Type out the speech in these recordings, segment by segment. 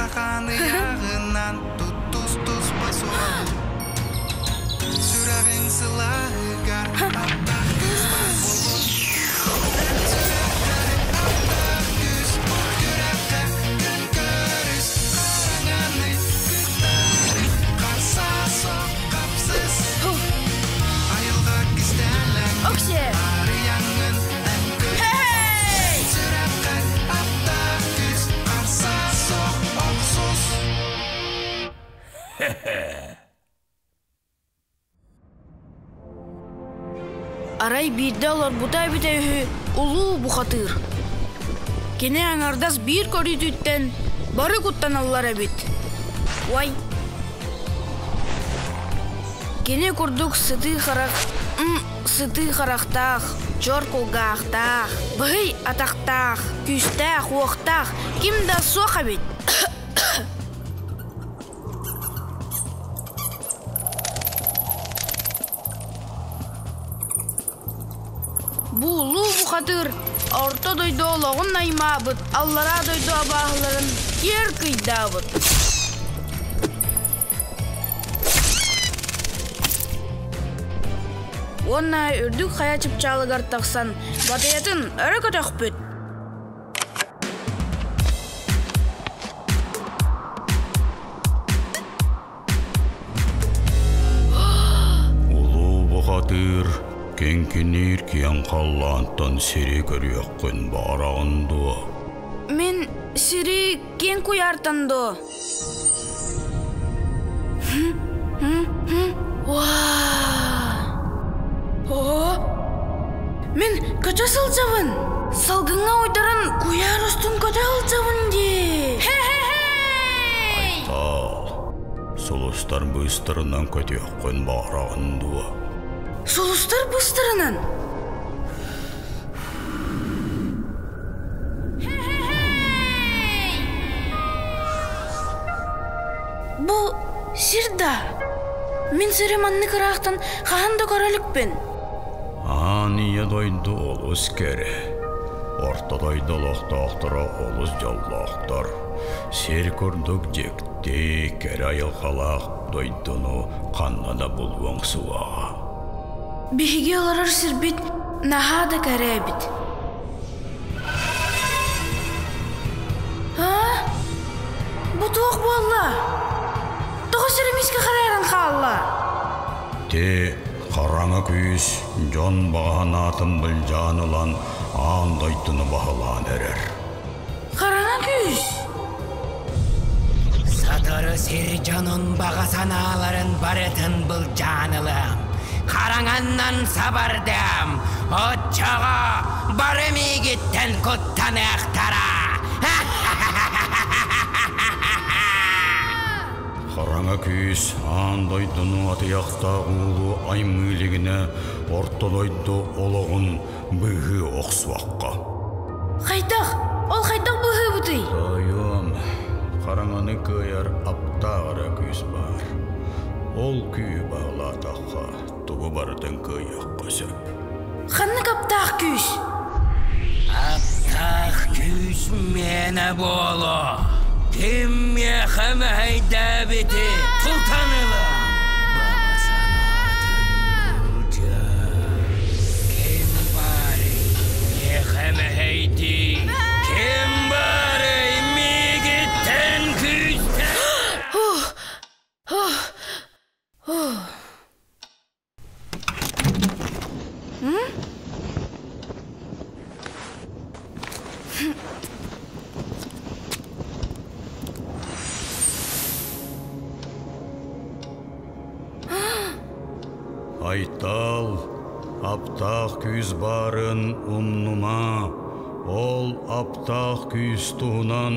Ыарахан ыйааҕынан туттус-туспа суол Сүрэҕиҥ сылааһыгар аттаах күүс баар буолуо Сүрэххэр аптаах күүс күрэххэ күн көрүс Хараҥаны кытта харса суох хапсыс Айылҕа кистэлэҥ Оксе! арыйаҥҥын эн көр Хей! Сүрэххэр аптаах күүс харса суох охсус Арай биирдэ олорбута эбитэ үһү улуу бухатыыр. Кини аҥардас биир көрүүтүттэн бары куттаналлар эбит. Уай! Кини курдук сытыы харах, сытыы харахтаах, чор кулгаахтаах, быһый атахтаах, күүстээх-уохтаах ким да суох эбит. Бу улуу бухатыыр орто дойду олоҕун наймаабыт, аллараа дойду абааһыларын киэр кыйдаабыт. Уонна үрдүк хайа чыпчаалыгар тахсан батыйатын өрө көтөхпүт. Улуу бухатыыр киҥкиниир киэҥ халлаантан сири көрүөххүн баҕараҕын дуо? Мин сири киэҥ куйаартан дуо? Оо! Мин көтө сылдьабын! Салгыҥҥа уйдаран куйаар устун көтө сылдьабын дии! Айтаал, сулустар быыстарынан көтүөххүн баҕараҕын дуо? Сулустар быыстарынан? Бу сир да? Мин сири маннык ыраахтан хаһан да көрө иликпин. Аан ийэ дойду олус кэрэ. Орто дойду олохтоохторо олус дьоллоохтор. Сир курдук дьикти, кэрэ айылҕалаах дойдуну ханна да булуоҥ суоҕа. Биһиги олорор сирбит наһаа да кэрэ эбит. Аа? Бу туох буолла? Тоҕо сир эмискэ харааран хаалла? Ти хараҥа күүс дьон баҕа санаатын былдьаан ылан аан дойдуну баһылаан эрэр. Хараҥа күүс? Сотору сир дьонун баҕа санааларын барытын былдьаан ылыам. Хараҥаннан сабардыам. Оччоҕо бары миигиттэн куттаныахтара. Хараҥа күүс аан дойдуну атыйахтаах уулу аймыы илигинэ орто дойду олоҕун быыһыы охсуохха. Хайдах? Ол хайдах быыһыыбытый? Тоойуом, хараҥаны кыайар аптаах эрэ күүс баар. Ол күүһү баһылаатахха, тугу барытын кыайыахха сөп. Ханнык аптаах күүс? Аптаах күүс миэнэ буолуо. Ким миэхэ мэһэйдээбити тутан ылыам. Баҕа санаатын былдьаа. Ким баарый миэхэ мэһэйдии? Ким баарый миигиттэн күүстээх? Айтал, аптаах күүс баарын умнума, ол аптаах күүс туһунан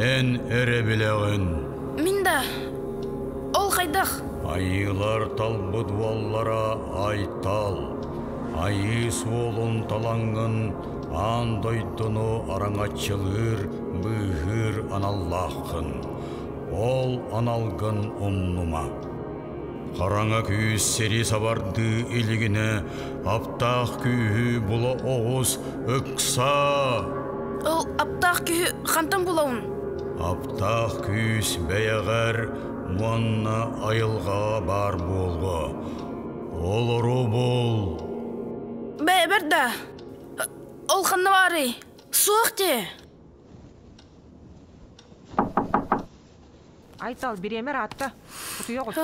эн эрэ билэҕин. Мин да ол хайдах? Айыылар талбыт уоллара Айтал, айыы суолун талаҥҥын аан дойдуну араҥаччылыыр, быыһыыр аналлааххын. Ол аналгын умнума. Хараҥа күүс сири сабардыы илигинэ аптаах күүһү була оҕус ыксаа! Ол аптаах күүһү хантан булабын? Аптаах күүс бэйэҕэр уонна айылҕаҕа баар буолуо. Олору бул. Бэйэбэр да. Ол ханна баарый? Суох дии. Айтал, бириэмэр аатта. Утуйоҕут.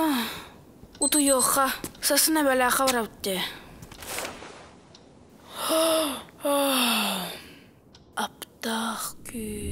Утуйуохха, сасын эбэлээххэ барабыт дии. Аптаах күүс.